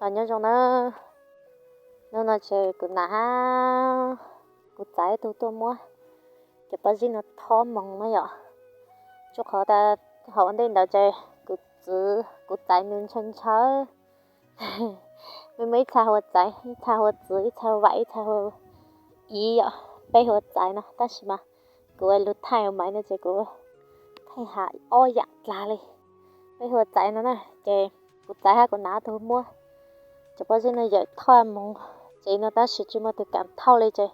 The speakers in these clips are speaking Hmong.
Os, nyob zoo na. Hnub no ces kuv nam hab kuv txaiv tug tuaj muab cov pob zeb no thob moog na yom. Rua qhov tas hauv ua ntej ntawd ces kuv txwv kuv txaiv nws ntshaw ntshaw, muaj muaj ib txha hu ua txaiv, ib txha hu ua txwv, ib txha hu ua vaim, ib txha hu ua iv yom. Peb hu ua txaiv no, tab sis mas kuv ua lug thaij ua maiv no ces kuv thaij has ob yaam dlaag le. Peb hu ua txaiv no na, ces kuv txaiv hab kuv nam ob tug muab cov pob zeb no yawm thauj moog tsev no tab sis tsis muaj tug kaam thauj le ces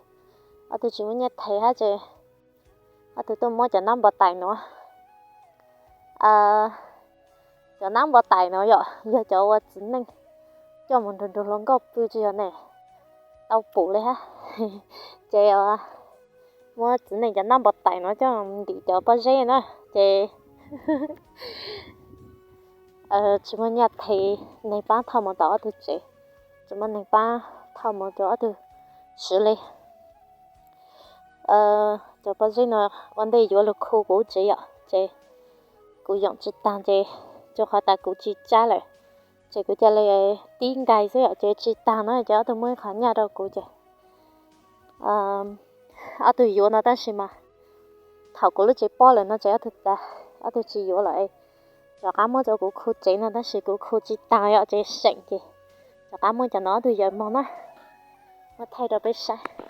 ob tug tsis muaj nyaj thev hab ces ob tug tuaj muab cov nab npov tais nuav. Cov nab npov tais nuav yom, yog cov ua txiv neej coj moog nrug nrug hluas nkauj pw tsis yog ne, tau pum le hab. Ces muab txiv neej cov nab npov tais nuav coj ntim cov pob zeb na, ces tsis muaj nyaj thev neeg paab thauj moog tom ob tug tsev, tsis muaj neeg paab thauj moog rua ob tug swv le. Cov pob zeb no ua ntej yuav lug khu kuv tsev yom, ces kuv yoom tsis taag ces rua qhov tas kuv tsis tsab lawm, ces kuv ca le tib nkais xwb yom, ces tsis taag na ces ob tug muab ib qho nyaj rua kuv ces ob tug yuav no tab sis mas thaum kuv lub tsev pob lawm no ces ob tug tas, ob tug tsis yuav lawm. Rov qab muab rua kuv khu tsev no tab sis kuv khu tsis taag yom, ces seem ces rov qab muab cov no ob tug yawm moog na, muab thaij rua peb saib.